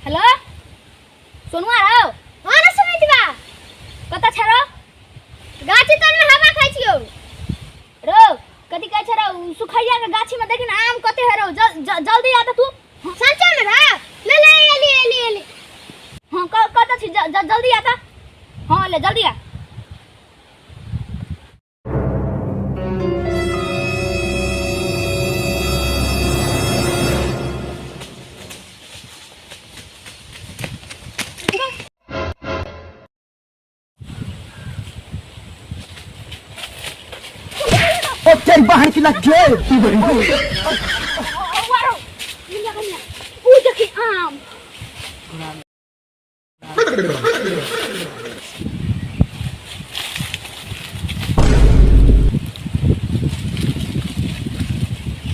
Hello Sonua रौ। हाँ ना सुमितवा। कतऽ छै रौ? गाछी तर में हवा खाइ छियौ। रौ कथी कहै छै रौ, सुखैया के गाछी में देखी ना आम कते है रौ, जल्दी आ त तू। सच्चा में रौ? ले ले एली एली एली। हाँ, कतऽ छी? जल्दी आ त। हाँ ले जल्दी आ। ओ तेरी बहन की लग गए। ओ देखी आम।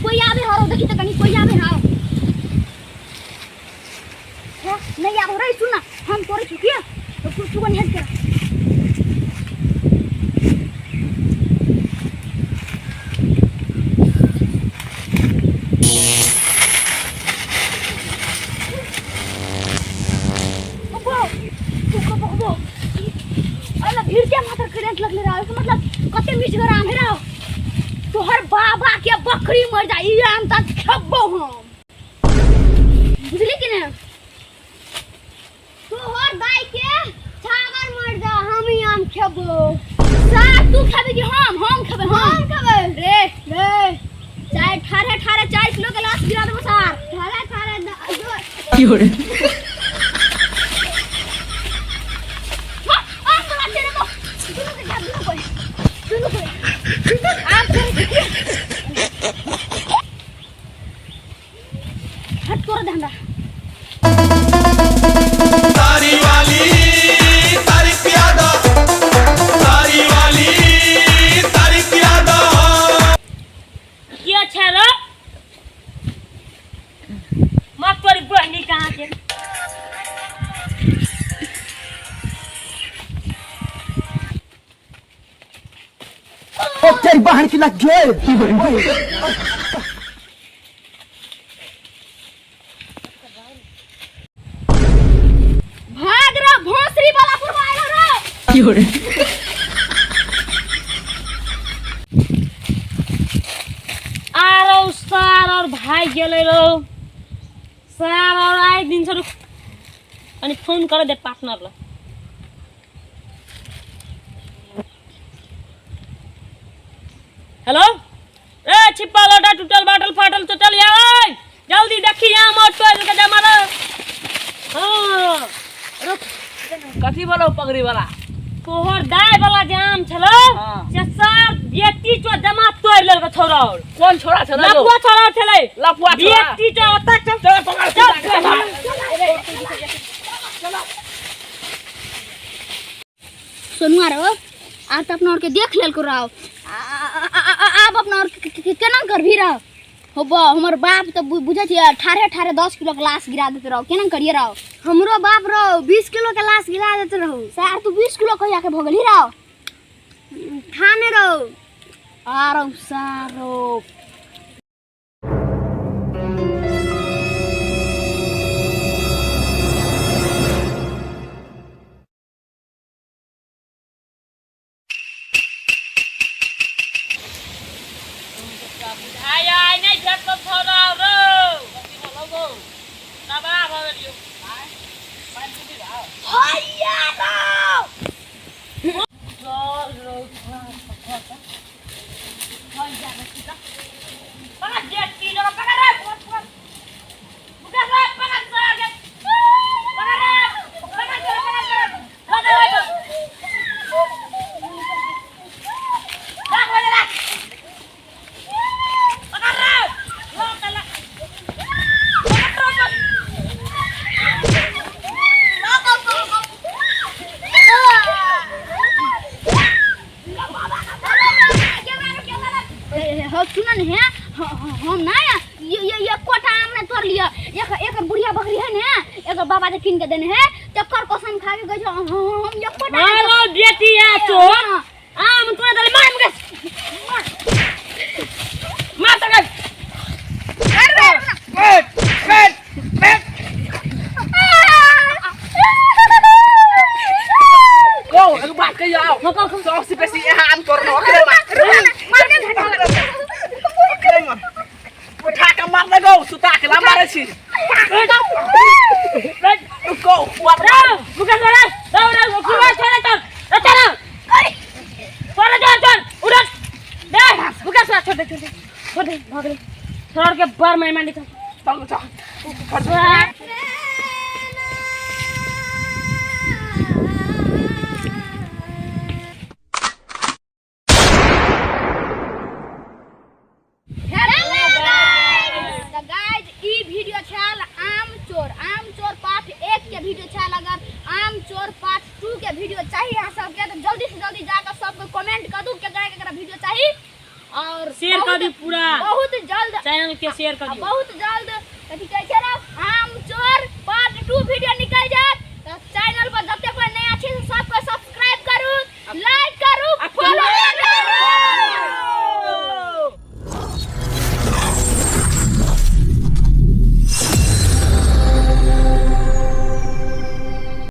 कोई आवे हरो देखी तो कहीं कोई आवे हाँ नहीं आवे रे। सुन ना हम तोरे छुकिया तो तू तू कहीं हेल्प कर। करंट लगले रहा, मतलब कते मिठ आम है रहा। तोहर बाबा के बकरी मर जाई ई आम त खेबो हम, बुझली कि ने? तोहर दाई के छागर मर जा, हम ई आम खेबो। सार तू खेबे कि हम? हम खेबे। हम खेबे। रे रे चाहे ठारे ठारे 4 किलो के लाश गिरा देबो सार। ठारे ठारे दो। की होरे? आम वाला तेरे को दुनू के खा, दुनू कोई दुनू कोई आम तोरे हट तोरा दे हमरा। तारी वाली तारी प्यादा, तारी वाली तारी प्यादा। के छै रे मत तोरी बहनी कहाँ के? ओ तेरी बहन की लग गए। भाग रे भोसरी वाला पुरवा आइलो रे। की होरे? आरो सार और भाई गेलै रौ सार और आइ दिन से रुक अनि फोन कर दे पार्टनर ल। हेलो ए छिप्पा लोटा टूटल बाटल फाटल टूटल यार जल्दी देखी यहाँ मोट तोड़ के जमा रे। हाँ रुक। कथी बोलो पगड़ी वाला? तोहर दाय वाला जे आम छलो से सार बेटी चो जमा तोड़ लेलको छोरा और। कोन छोरा छलो? लफुआ छोरा छलै। लफुआ छोरा। बेटी चो ओतऽ चल। चल पकड़, चल, चल। सोनुआ रो आब तऽ अपना और के देख लेलको रहो, आब अपना और के केना करबी रहो? हो बा हमर बाप तऽ बुझै छियै ठाढ़े ठाढ़े 10 किलो के लाश गिरा देते रहो, केना करिए रहो? हमरो बाप रहो 20 किलो के लाश गिरा देते रहो। सार तू 20 किलो कहिया के भऽ गेलही रहो? ठाने रहो। आरो सारो आय आय नहीं भेटलो छोरा रो कथी बोलो गो? तबाह भऽ गेलियौ। आँय? पानि पीबी रहो? हैया रौ। चल रो पकड़ बेटी रो पकड़ रे पकड़ मुकेश रे पकड़ सार के पकड़ रे पकड़ पकड़ पकड़ पकड़ राख बजे राख पकड़ रे लो तला पकड़ रे। हो सुनन है हम ना ये ये कोटा आम ने तोड़ लिया, एक एक बुढ़िया बकरी है ने एक बाबा जे किन के देने है तकर कसम खा के गई हम ये कोटा हाँ लो बेटी है चोर आम तोड़ दे मार मुकेश। सबसे बेसी एहन करनो ओकरे मार मार दे घंटा ओकरे मार उठा के मार दे गौ सुता के ला मारे छी रुको मार रे मुकेश रे रे रे उठा छोड़े चल रे चल चल चल चल उठ दे मुकेश छोड़ दे छोड़ दे छोड़ दे भाग ले छोड़ के बार मैं मंडी चल चल चल हेलो गाइस, ई वीडियो छल आम चोर पार्ट 1 के वीडियो छल। अगर आम चोर पार्ट 2 के वीडियो चाहिए अहाँ सबके तो जल्दी से जल्दी जाकर सबके कमेंट कर दू केकरा केकरा वीडियो चाहिए और शेयर कर दी पूरा बहुत जल्द चैनल के शेयर कर दियो। बहुत जल्द